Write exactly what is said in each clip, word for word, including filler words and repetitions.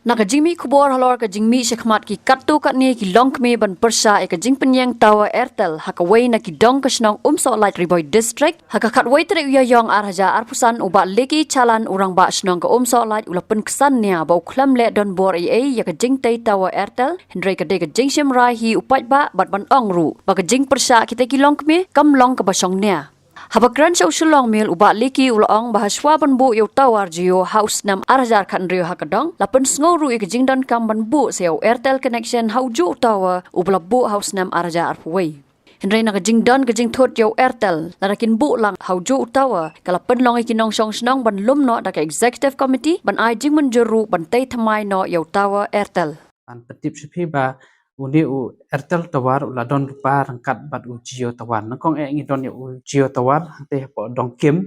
Na ka jingmih khubor halor ka jingmih shakhmat ki katto katne ki longkmie ban pyrshah ïa ka jingpynïeng tower Airtel ha kawei na ki dong ka shnong Umsohlait, Ri Bhoi District, ha ka khatwei tarik u Ïaïong ar hajar arphew san, u Bah Leki Chalan, u rangbah shnong ka Umsohlait, u la pynksan nia ba u khlem leh donbor ei ei ïa ka jingtei tower Airtel, hynrei ka dei ka jingshim rai hi u paidbah bad ban ong ruh ba ka jingpyrshah kita ki longkmie kam long kaba shong nia. Haba kren sha u Shillong Mail, u Bah Leki u la ong ba hashwa ban buh ïa u tower Jio ha u snem ar hajar khathynriew ha ka dong, la pynsngew ruh ïa ka jingdonkam ban buh sa ïa u Airtel connection ha u juh u tower uba la buh ha u snem ar hajar arphew wei. Hynrei na ka jingdon ka jingthut ïa u Airtel, lada kin buh lang ha u juh u tower, ka la pynlong ïa ki nongshong shnong ban lum noh da ka executive committee ban ai jingmynjur ruh ban tei thymmai noh ïa u tower Airtel. Ban pyntip sha phi ba une u Airtel tower u la don lypa ryngkat bad u Jio tower. Nyngkong eh ngi don ïa u Jio tower hangtei hapoh Dongkim,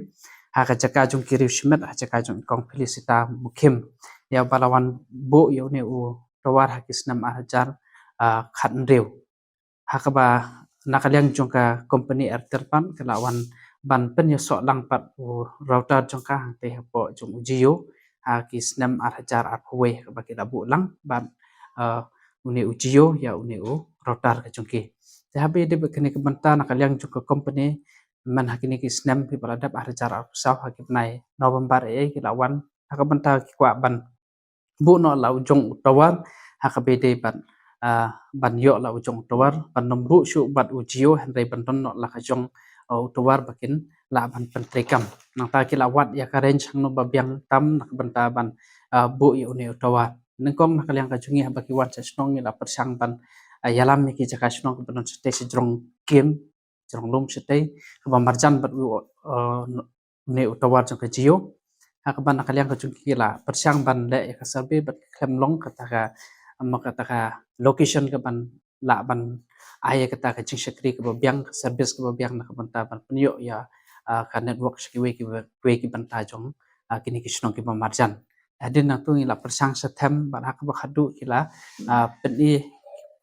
ha ka jaka jong ki riew shimet, ha jaka jong i Kong Felicita Mukhim, ïa ba la wan buh ïa une u tower ha ki snem ar hajar, ah, khathynriew. Ha kaba na ka liang jong ka company Airtel pat ka la wan ban pynïasoh lang pat u router jong ka hangtei hapoh jong u Jio ha ki snem ar hajar arphew wei, ha kaba ki la buh lang bad, eh, une u Jio ïa une u router ka jong ki. Te haba ïadei bad kane ka bynta, na ka liang jong ka company, mynta ha kine ki snem kiba la dep, ar hajar arphew saw, ha ki bnai November eh ki la wan ha ka bynta ki kwah ban buh noh la u jong u tower, ha kaba ïadei bad, ah, ban ïoh la u jong u tower, ban ym buh shuh bad u Jio, hynrei ban don noh la ka jong, ah, u tower ba kin lah ban pyntreikam. Nangta ki la wad ïa ka range hangno ba biang tam na ka bynta ban, ah, buh ïa une u tower. Nyngkong na ka liang ka jong ngi, haba ki wan sha shnong, ngi la pyrshang ban, ah, ïalam ïa ki jaka shnong kaba don shatei sha jrong kem, jrong lum shatei, kaba marjan bad u, eh, une u tower jong ka Jio. Ha kaba na ka liang ka jong ngi ki la pyrshang ban leh ïa ka survey bad khlem long kata ka, ma kata ka location kaban lah ban ai ïa kata ka jingshakri kaba biang, ka service kaba biang na ka bynta ban pynïoh ïa, ah, ka network sha kiwei kiba, kiwei ki bynta jong, ah, kine ki shnong kiba marjan. Hadien nangtu ngi la pyrshang sha them bad ha kaba khadduh ki la, ah, pyni,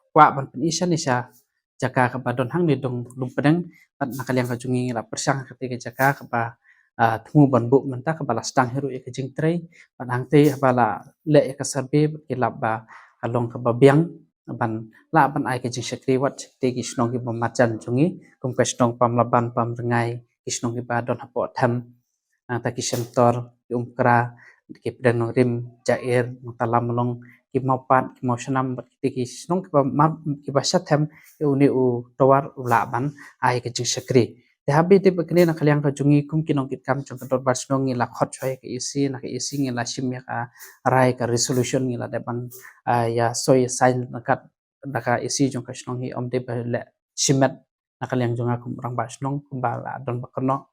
kwah ban pyni shane sha jaka kaba don hangne dong Lumpdeng, bad na ka liang ka jong ngi ngi la pyrshang ha katei ka jaka kaba, ah, thmu ban buh mynta, kaba la sdang hi ruh ïa ka jingtrei, bad hangtei haba la leh ïa ka survey bad ki lap ba ka long kaba biang ban lah ban ai ka jingshakri wat sha kitei ki shnong kiba marjan jong ngi, kum ka shnong Pamlaban, Pamrngai, ki shnong kiba don hapoh them, nangta ki Shemtor, ki Umkra, ki Pdeng Nongrim, Jair, nangta Lamlong, ki Mawpat, ki Mawshnam, bad kitei ki shnong kiba mar, kiba sha them ïa une u tower u lah ban ai ka jingshakri. Te haba ïadei bad kane, na ka liang ka jong ngi kum ki nongkitkam jong ka dorbar shnong, ngi la khot shuwa ïa ka EC, na ka EC ngi la shim ïa ka rai, ka resolution ngi la dep ban, ah, ïa soi ïa sign ryngkat da ka EC jong ka shnong hi, ym dei ba leh shimet na ka liang jong nga kum rangbah shnong, kumba la don ba kynnoh.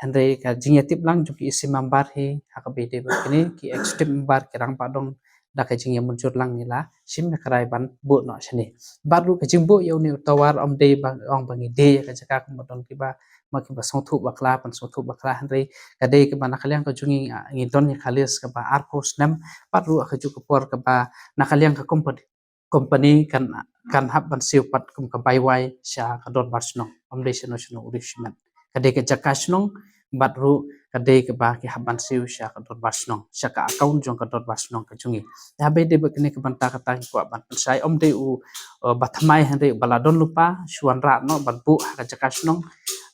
Hynrei ka jingïatip lang jong ki EC member hi, ha kaba ïadei bad kine ki executive member, ki rangbah dong, da ka jingïamynjur lang ngi la shim ïa ka rai ban buh noh shane. Bad ruh ka jingbuh ïa une u tower ym dei ba ong ba ngi die ïa ka jaka kumba don kiba, ma kiba sngewthuh bakla, pynsngewthuh bakla, hynrei ka dei kaba na ka liang ka jong ngi, ah, ngi don ïa ka lease kaba arphew snem, bad ruh ha kajuh ka por kaba na ka liang ka company, company kan, kan hap ban siew pat kum ka byway sha ka dorbar shnong, ym dei shano shano u riew shimet. Ka dei ka jaka shnong, bad ruh ka dei kaba ki hap ban siew sha ka dorbar shnong, sha ka account jong ka dorbar shnong ka jong ngi. Te haba ïadei bad kane ka bynta kata ngi kwah ban pynshai, ym dei u, eh, ba thymmai, hynrei uba la don lypa, shu wanrah noh ban buh ha ka jaka shnong,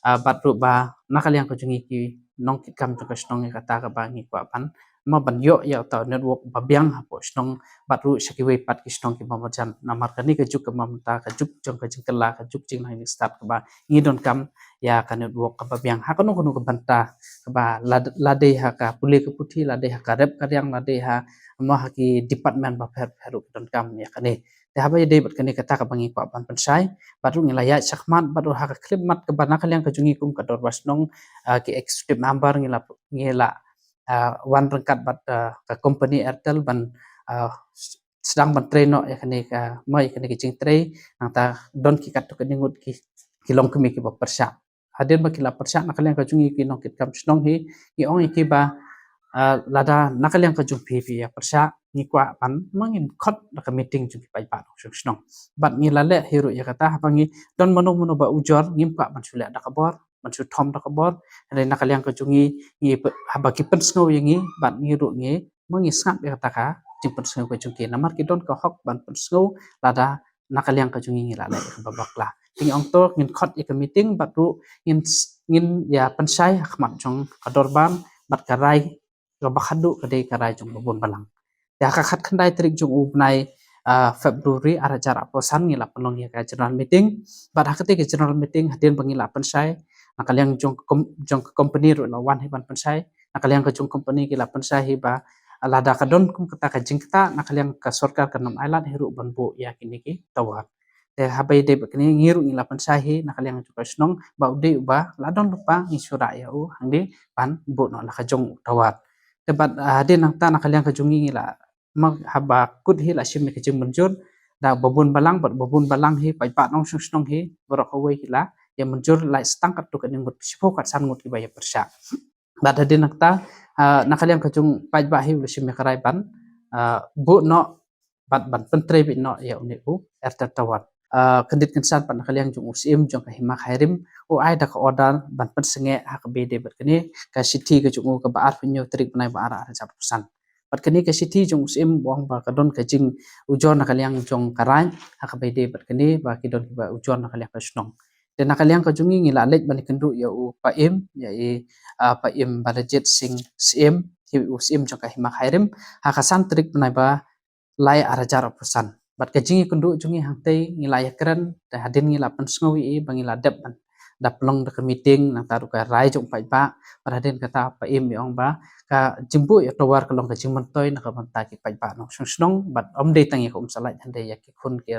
ah, bad ruh ba na ka liang ka jong ngi ki nongkitkam jong ka shnong, ïa kata kaba ngi kwah ban, ma ban ïoh ïa uta u network ba biang hapoh shnong, bad ruh sha kiwei pat ki shnong kiba marjan. Namar kane ka juk kaba mynta ka juk jong ka jingkylla, ka juk jingleit jingstad kaba ngi donkam ïa ka network kaba biang ha kano kano ka bynta, kaba la, la dei ha ka pule ka puthi, la dei ha ka rep ka riang, la dei ha, ma ha ki department bapher bapher ruh ki donkam ïa kane. Te haba ïadei bad kane kata kaba ngi kwah ban pynshai, bad ruh ngi la ïaid shakhmat, bad ruh ha ka khyllipmat kaba na ka liang ka jong ngi kum ka dorbar shnong, ah, ki executive member ngi la, ngi la, ah, wan ryngkat bad, ah, ka company Airtel ban, ah, sdang ban trei noh ïa kane ka, ma ïa kane ka jingtrei, nangta don ki katto katne ngut ki, ki longkmie kiba pyrshah. Hadien ba ki la pyrshah, na ka liang ka jong ngi ki nongkitkam shnong hi, ngi ong ïa ki ba, ah, lada na ka liang ka jong phi phi ïa pyrshah, ngi kwah ban, ma ngin khot da ka meeting jong ki paidbah nongshong shnong. Bad ngi la leh hi ruh ïa kata, haba ngi don mano mano ba ujor, ngim kwah ban shu leh da ka bor, ban shu thom da ka bor. Hynrei na ka liang ka jong ngi, ngi py-, haba ki pynsngew ïa ngi, bad ngi ruh ngi, ma ngi sngap ïa kata ka jingpynsngew ka jong ki. Namar ki don ka hok ban pynsngew lada na ka liang ka jong ngi ngi la leh ïa kaba bakla. Te ngi ong to ngin khot ïa ka meeting bad ruh ngin s-, ngin ïa pynshai ha khmat jong ka dorbar bad ka rai kaba khadduh ka dei ka rai jong u Babun Balang. Te ha ka khatkhyndai tarik jong u bnai, ah, February ar hajar arphew san ngi la pynlong ïa ka general meeting. Bad ha katei ka general meeting hadien ba ngi la pynshai, na ka liang jong ka kom-, jong ka company ruh la wan hi ban pynshai. Na ka liang ka jong company ki la pynshai hi ba, ah, lada ka don kum kata ka jingktah na ka liang ka sorkar kan ym ailad hi ruh ban buh ïa kine ki tower. Te haba ïadei bad kane ngi ruh ngi la pynshai hi na ka liang jong ka shnong ba u dei uba la don lypa ngi shu rah ïa u hangne ban buh noh la ka jong u tower. Te bad, ah, hadien nangta na ka liang ka jong ngi ngi la, ma haba kut hi la shim ïa ka jingmynjur da u Babun Balang bad u Babun Balang hi paidbah nongshong shnong hi baroh kawei hi la ïa mynjur lai stang katto katne ngut shiphew khatsan ngut kiba ïa pyrshah. Bad hadien nangta, ah, na ka liang ka jong u paidbah hi u la shim ïa ka rai ban, ah, buh noh bad ban pyntrei beit noh ïa une u Airtel tower. Ah, kyndit kynsan pat na ka liang jong u Syiem jong ka Hima Khyrim u ai da ka order ban pynsangeh ha kaba ïadei bad kane ka shithi ka jong u kaba arphew hynñiew tarik bnai ba ar ar hajar arphew san. Bad kane ka shithi jong u Syiem u ong ba ka don ka jingujor na ka liang jong ka Raid ha kaba ïadei bad kane ba ki don kiba ujor na ka liang ka shnong. Te na ka liang ka jong ngi ngi la leit ban ïakynduh ïa u Paiem, ïa i, ah, Paiem Balajied Singh Syiem, hi u Syiem jong ka Hima Khyrim ha ka san tarik bnai ba lai ar hajar arphew san. Bad ka jingïakynduh jong ngi hangtei ngi la ïakren, te hadien ngi la pynsngew ïa i ba ngi la dep ban da pynlong da ka meeting nangta ruh ka rai jong u paidbah. Bad hadien kata Paiem i ong ba ka jingbuh ïa u tower ka long ka jingmyntoi na ka bynta ki paidbah nongshong shnong bad ym dei tang ïa ka Umsalait hynrei ïa ki khun ki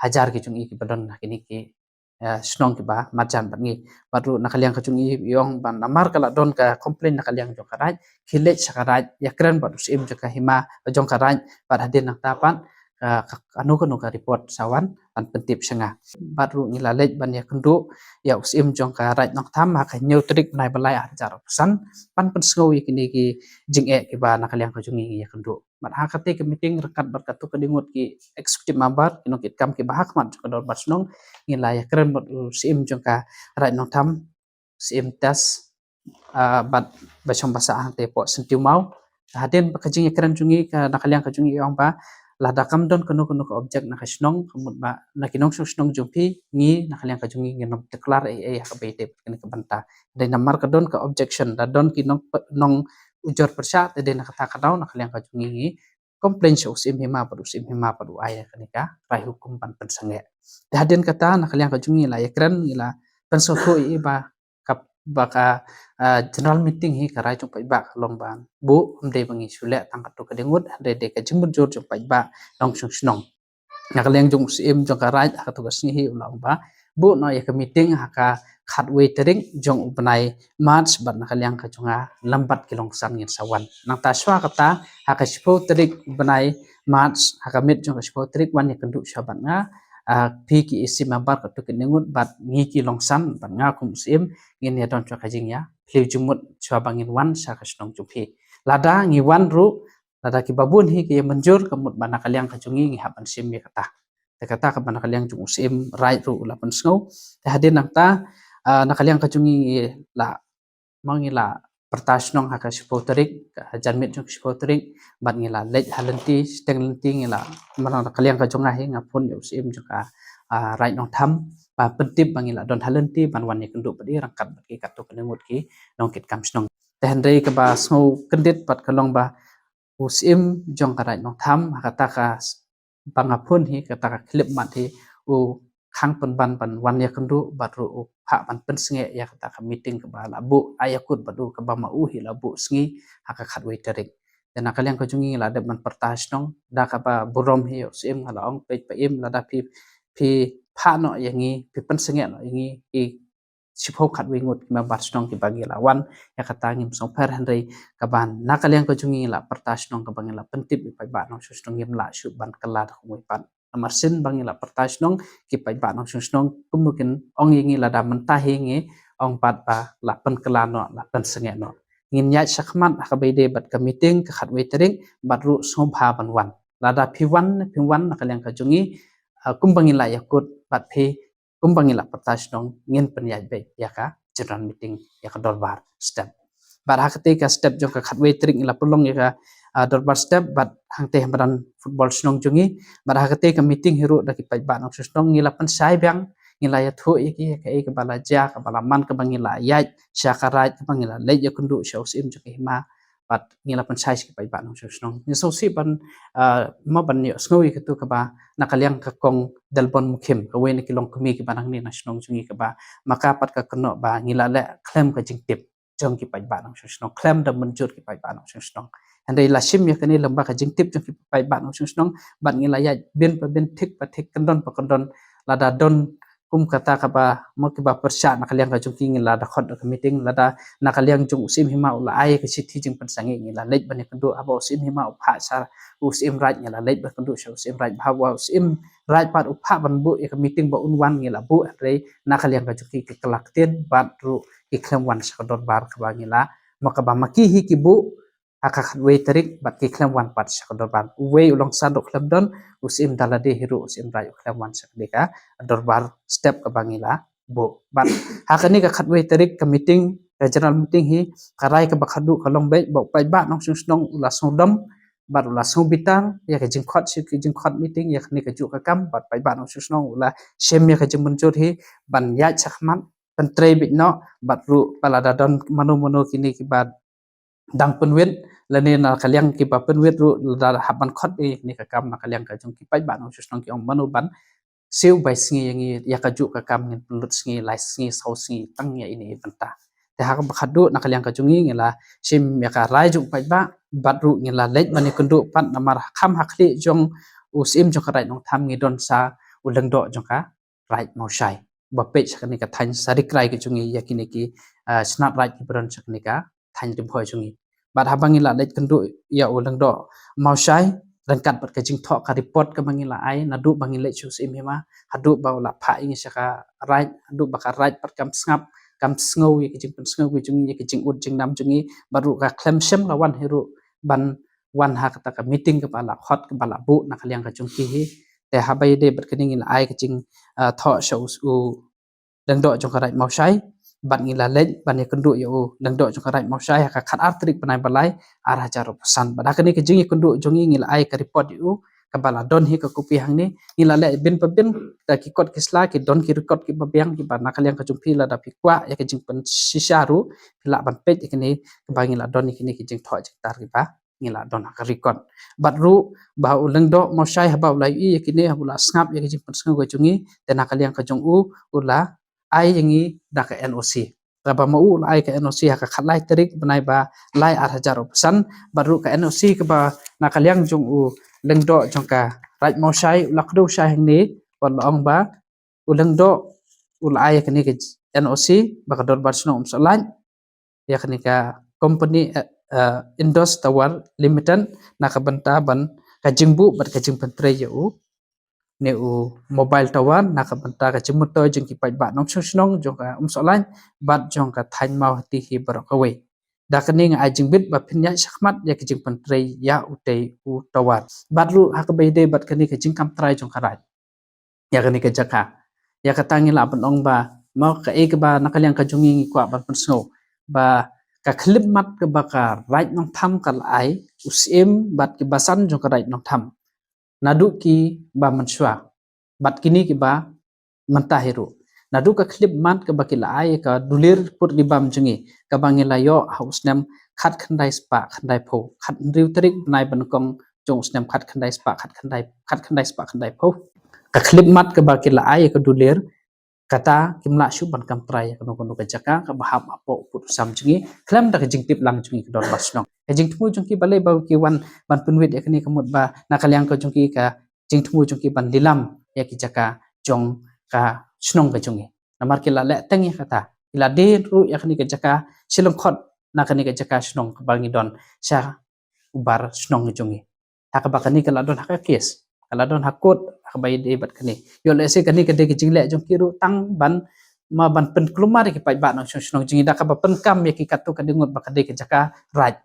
hajar ki jong i kiba don ha kine ki, eh, shnong kiba marjan bad ngi. Bad ruh na ka liang ka jong i i ong ba namar ka la don ka complain na ka liang jong ka Raid, khie leit sha ka Raid ïakren bad u Syiem jong ka Hima, jong ka Raid bad hadien nangta pat ka, ka, kano kano ka report sa wan ban pyntip sha nga. Bad ruh ngi la leit ban ïakynduh ïa u Syiem jong ka Raid Nongtham ha ka hynñiew tarik bnai ba lai ar hajar arphew san ban pynsngew ïa kine ki jingeh kiba na ka liang ka jong ngi ngi ïakynduh. Bad ha katei ka meeting ryngkat bad katto katne ngut ki executive member, ki nongkitkam kiba ha khmat jong ka dorbar shnong, ngi la ïakren bad u Syiem jong ka Raid Nongtham, Syiem Tes, ah, bad ba shong ba sah hangtei hapoh Syntiew Maw. Hadien ba ka jingïakren jong ngi ka na ka liang ka jong ngi i ong ba lada kam don kano kano ka object na ka shnong, ka mut ba na ki nongshong shnong jong phi, ngi na ka liang ka jong ngi ngin ym declare ei ei ha kaba ïadei bad kane ka bynta. Dei namar ka don ka objection, da don ki nong, nong ujor pyrshah, te dei na kata ka daw na ka liang ka jong ngi ngi complain sha u Syiem Hima bad u Syiem Hima bad u ai ïa kane ka rai hukum ban pynsangeh. Te hadien kata na ka liang ka jong ngi la ïakren, ngi la pynsngewthuh ïa i ba ka, ba ka, ah, general meeting hi ka rai jong u paidbah ka long ban buh, ym dei ba ngi shu leh tang katto katne ngut, hynrei dei ka jingmynjur jong u paidbah nongshong shnong. Na ka liang jong u Syiem jong ka Raid ha kato ka sngi hi u la ong ba buh noh ïa ka meeting ha ka khatwei tarik jong u bnai March bad na ka liang ka jong nga lem bad ki longsan ngin sa wan. Nangta shuwa kata ha ka shiphew tarik u bnai March ha ka miet jong ka shiphew tarik wan ïakynduh shuwa bad nga, ah, phi ki E C member katto katne ngut bad ngi ki longsan bad nga kum u Syiem ngin ïa don shuwa ka jingïaphylliew jingmut shuwa ba ngin wan sha ka shnong jong phi. Lada ngi wan ruh, lada kiba bun hi ki ïa mynjur ka mut ba na ka liang ka jong ngi ngi hap ban shim ïa kata. Te kata kaba na ka liang jong u Syiem Raid ruh u la pynsngew. Te hadien nangta, ah, na ka liang ka jong ngi ngi la, ma ngi la pyrta shnong ha ka shiphew tarik, ka janmiet jong ka shiphew tarik, bad ngi la leit ha lynti, shiteng lynti ngi la, ma na ka liang ka jong nga hi nga phone ïa u Syiem jong ka, ah, Raid Nongtham, ba pyntip ba ngi la don ha lynti ban wan ïakynduh bad i ryngkat bad ki katto katne ngut ki nongkitkam shnong. Te hynrei kaba sngew kyndit bad ka long ba u Syiem jong ka Raid Nongtham ha kata ka s-, ba nga phone hi, kata ka khyllipmat hi u khang pynban ban wan ïakynduh bad ruh u phah ban pynsangeh ïa kata ka meeting kaba la buh ai ïakut bad u kaba ma u hi la buh sngi ha ka khatwei tarik. Te na ka liang ka jong ngi la dep ban pyrta shnong da kaba burom hi u Syiem nga la ong peit Paiem lada phi, phi phah noh ïa ngi, phi pynsangeh noh ïa ngi ki shiphew khatwei ngut ki member shnong kiba ngi la wan, ïa kata ngim sngewpher hynrei kaba na ka liang ka jong ngi la pyrta shnong kaba ngi la pyntip ïa u paidbah nongshong shnong ngim lah shuh ban kylla da kumwei pat. Namar shisien ba ngi la pyrta shnong ki paidbah nongshong shnong kumno kin ong ïa ngi lada mynta hi ngi ong pat ba la pynkylla noh la pynsangeh noh. Ngin ïaid shakhmat ha kaba ïadei bad ka meeting ka khatwei tarik bad ruh sngewbha ban wan. Lada phi wan, phi wan na ka liang ka jong ngi, ah, kumba ngi la ïakut bad phi kumba ngi la pyrta shnong ngin pynïaid beit ïa ka general meeting ïa ka dorbar step. Bad ha katei ka step jong ka khatwei tarik ngi la pynlong ïa ka, ah, dorbar step bad hangtei ha madan football shnong jong ngi. Bad ha katei ka meeting hi ruh da ki paidbah nongshong shnong ngi la pynshai biang, ngi la ïathuh ïa ki kaei kaba la jia, kaba la man, kaba ngi la ïaid sha ka raid, kaba ngi la leit ïakynduh sha u Syiem jong ka hima. Bad ngi la pynshai sha ki paidbah nongshong shnong. Ngi sngewsih ban, ah, mo ban ïohsngew ïa katu kaba na ka liang ka Kong Dalbon Mukhim, kawei na ki longkmie kiba nangne na shnong jong ngi, kaba ma ka pat ka kynnoh ba ngi la leh khlem ka jingtip jong ki paidbah nongshong shnong, khlem da mynjur ki paidbah nongshong shnong. Hynrei la shim ïa kane lyngba ka jingtip jong ki paidbah nongshong shnong bad ngi la ïaid bin pa bin, thik pa thik, kyndon pa kyndon. Lada don kum kata kaba, mo, kiba pyrshah na ka liang ka jong ki, ngi la dkhot da ka meeting. Lada na ka liang jong u Syiem hima u la ai ka shithi jingpynsangeh, ngi la leit ban ïakynduh. Haba u Syiem hima u phah sha u Syiem Raid, ngi la leit ban kynduh sha u Syiem Raid. Haba u Syiem Raid pat u phah ban buh ïa ka meeting ba un wan, ngi la buh. Hynrei na ka liang ka jong ki, ki kylla ktien bad ruh ki khlem wan sha ka dorbar kaba ngi la, mo, kaba ma ki hi ki buh ha ka khatwei tarik bad ki khlem wan pat sha ka dorbar. Uwei u Longsan ruh khlem don, u Syiem Dalade hi ruh, u Syiem Raid u khlem wan sha kane ka dorbar step kaba ngi la buh. Bad ha kane ka khatwei tarik ka meeting, ka general meeting hi, ka rai kaba khadduh ka long beit ba u paidbah nongshong shnong u la sngewdom bad u la sngewbitar ïa ka jingkhot shi, ka jingkhot meeting ïa kane kajuh ka kam. Bad paidbah nongshong shnong u la shim ïa ka jingmynjur hi ban ïaid shakhmat, pyntrei beit noh. Bad ruh ba lada don mano mano kine kiba dang pynwit lane na ka liang kiba pynwit ruh, lada hap ban khot ïa kane ka kam na ka liang ka jong ki paidbah nongshong shnong, ki ong mano ban siew bai sngi ïa ngi ïa kajuh ka kam, ngin pynlut sngi, lai sngi, saw sngi tang ïa ine i bynta. Te ha kaba khadduh na ka liang ka jong ngi, ngi la shim ïa ka rai jong u paidbah bad ruh ngi la leit ban ïakynduh pat, namar kham ha khlieh jong u Syiem jong ka Raid Nongtham ngi don sa u Lyngdoh jong ka Raid Mawshai, ba peit sha kane ka thaiñ Sari Krai ka jong ngi, ïa kine ki, ah, shnat raid kiba don sha kane ka thaiñ Ri Bhoi jong ngi. Bad haba ngi la leit kynduh ïa u Lyngdoh Mawshai, ryngkat bad ka jingthoh ka report kaba ngi la ai, naduh ba ngi leit sha u Syiem hima haduh ba u la phah ïa ngi sha ka raid, haduh ba ka raid pat kam sngap, kam sngew ïa ka jingpynsngew ka jong ngi, ïa ka jingud jingnam jong ngi. Bad ruh ka khlem shym la wan hi ruh ban wan ha kata ka meeting kaba la khot, kaba la buh na ka liang ka jong ki hi. Te haba ïadei bad kane ngi la ai ka jing, ah, thoh sha u, u Lyngdoh jong ka Raid Mawshai, bad ngi la leit ban ïakynduh ïa u Lyngdoh jong ka Raid Mawshai ha ka khatar tarik bnai ba lai, ar hajar arphew san. Bad ha kane ka jingïakynduh jong ngi, ngi la ai ka report ïa u, kaba la don hi ka kopi hangne. Ngi la leh bin pa bin da ki kot ki sla, ki don ki record kiba biang, kiba na ka liang ka jong phi lada phi kwah ïa ka jingpynshisha ruh phi lah ban peit ïa kine, kaba ngi la don ïa kine ki jingthoh jingtar kiba ngi la don ha ka record. Bad ruh ba u Lyngdoh Mawshai haba u la ïohi ïa kine, haba u la sngap ïa ka jingpynsngew ka jong ngi, te na ka liang ka jong u u la ai ïa ngi da ka N O C. Kaba ma u u la ai ka N O C ha ka khatlai tarik bnai ba lai, ar hajar arphew san. Bad ruh ka N O C kaba na ka liang jong u Lyngdoh jong ka Raid Mawshai u la kdew shai hangne, bad la ong ba u Lyngdoh u la ai ïa kane ka N O C ba ka Dorbar Shnong Umsohlait ïa kane ka company, eh, eh, Indus Tower Limited na ka bynta ban ka jingbuh bad ka jingpyntrei ïa u, ne u mobile tower na ka bynta ka jingmyntoi jong ki paidbah nongshong shnong jong ka Umsohlait bad jong ka thaiñ Mawhati hi baroh kawei. Da kane nga ai jingbit ba phin ïaid shakhmat ïa ka jingpyntrei ïa utei u tower. Bad ruh ha kaba ïadei bad kane ka jingkam trai jong ka raid ïa kane ka jaka, ïa kata ngi lah ban ong ba, mo, kaei kaba na ka liang ka jong ngi ngi kwah ban pynsngew ba ka khyllipmat kaba ka Raid Nongtham ka la ai, u Syiem bad ki basan jong ka Raid Nongtham, naduh kiba mynshuwa bad kine kiba mynta hi ruh, naduh ka khyllipmat kaba ki la ai ïa ka dulir pud ri bam jong ngi, kaba ngi la ïoh ha u snem khatkhyndai spah khyndaiphew, khathynriew tarik bnai ba nyngkong jong u snem khatkhyndai spah khatkhyndai, khatkhyndai spah khyndaiphew. Ka khyllipmat kaba ki la ai ïa ka dulir, kata kim lah shuh ban kam trai ïa kano kano ka jaka kaba hap hapoh u pud u sam jong ngi khlem da ka jingtip lang jong ngi ka Dorbar Shnong. Ka jingthmu jong ki balei ba ki wan ban pynwit ïa kane, ka mut ba na ka liang ka jong ki, ka jingthmu jong ki ban lilam ïa ki jaka jong ka shnong ka jong ngi. Namar ki la leh teng ïa kata, ki la die ruh ïa kane ka jaka shi lyngkhot na kane ka jaka shnong kaba ngi don sha u bar shnong ka jong ngi. Ha kaba kane ka la don ha ka case, ka la don ha court ha kaba ïadei bad kane. Ïoh lehse kane ka dei ka jingleh jong ki ruh tang ban, ma, ban pynkulmar ïa ki paidbah nongshong shnong jong ngi da kaba pynkam ïa ki katto katne ngut ba ka dei ka jaka raid.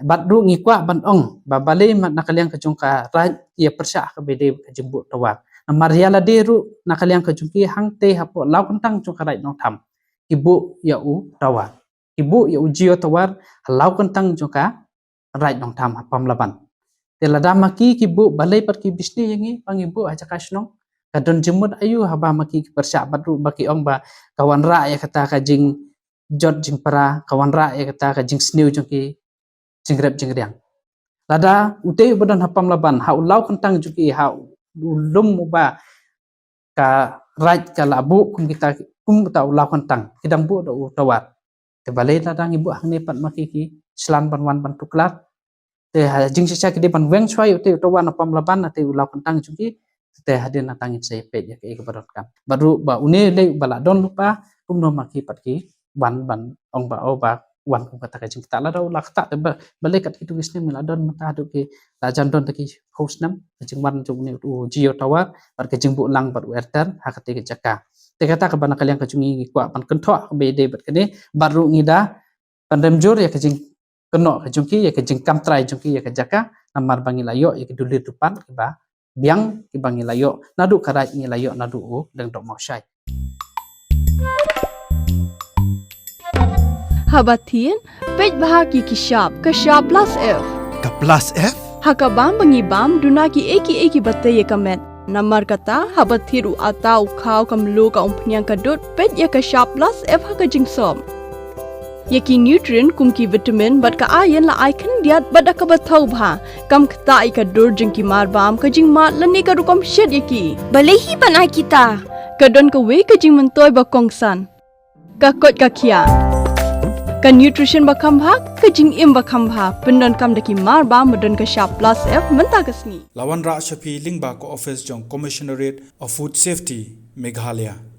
Bad ruh ngi kwah ban ong ba balei ma na ka liang ka jong ka raid ki ïa pyrshah ha kaba ïadei ka jingbuh tower. Namar ïa lade ruh na ka liang ka jong ki hangtei hapoh Lawkyntang jong ka Raid Nongtham ki buh ïa u tower. ki buh ïa u Jio Tower ha law kyntang jong ka Raid Nongthymmai ha Pamlaban. Te lada ma ki ki buh, balei pat ki bishni ïa ngi ba ngi buh ha jaka shnong? Ka don jingmut aïu haba ma ki ki pyrshah, bad ruh ba ki ong ba ka wanrah ïa kata ka jingjot jingpra, ka wanrah ïa kata ka jingsniew jong ki, jingrep jingriang. Lada utei uba don ha Pamlaban, ha u law kyntang jong ki, ha u lum uba ka Raid ka la buh kum kita, kum uta u law kyntang, ki dang buh da u tower. Te balei lada ngi buh hangne pat ma ki ki shlur ban wan ban tuklar? Te ha jingshisha ki dei ban weng shuwa ïa utei u tower na Pamlaban, na utei u law kyntang jong ki. Te hadien nangta ngin sa ïa peit ïa kaei kaba donkam. Bad ruh ba une lei uba la don lypa, kumno ma ki pat ki wan ban ong ba, oh, ba wan kum kata ka jingktah, lada u la ktah te ba, balei kat kitu ki snem ngi la don mynta haduh ki la jan don te ki phew snem ka jingwan jong une u Jio Tower bad ka jingbuh lang bad u Airtel ha katei ka jaka. Te kata kaba na ka liang ka jong ngi ngi kwah ban kynthoh kaba ïadei bad kane, bad ruh ngi da pynrem jur ïa ka jingkynnoh ka jong ki, ïa ka jingkam trai jong ki ïa ka jaka, namar ba ngi la ïoh ïa ki dulir dupan kiba biang kiba ngi la ïoh naduh ka Raid, ngi la ïoh naduh u Lyngdoh Mawshai. Haba thied, peit bha ki ki shap, ka shap plus F. Ka plus F? Ha ka bam ba ngi bam, duna kiei kiei kiba tei ïa ka met. Namar kata, haba thied u atta, u khaw, ka mluh, ka umphniang, ka dud, peit ïa ka shap plus F ha ka jingsop. Ïa ki nutrient kum ki vitamin bad ka iron la ai khyndiat bad da kaba thaw bha. Kam ktah ïa ka dur jong ki marbam, ka jingmad lane ka rukom shet ïa ki. Balei hi ban ai kita? Ka don kawei ka jingmyntoi ba kongsan. Ka koit ka khiah. Ka nutrition ba kham bha, ka jingim ba kham bha. Pyndonkam da ki marbam ba don ka shap plus F mynta ka sngi. La wanrah sha phi lyngba ka office jong Commissionerate of Food Safety, Meghalaya.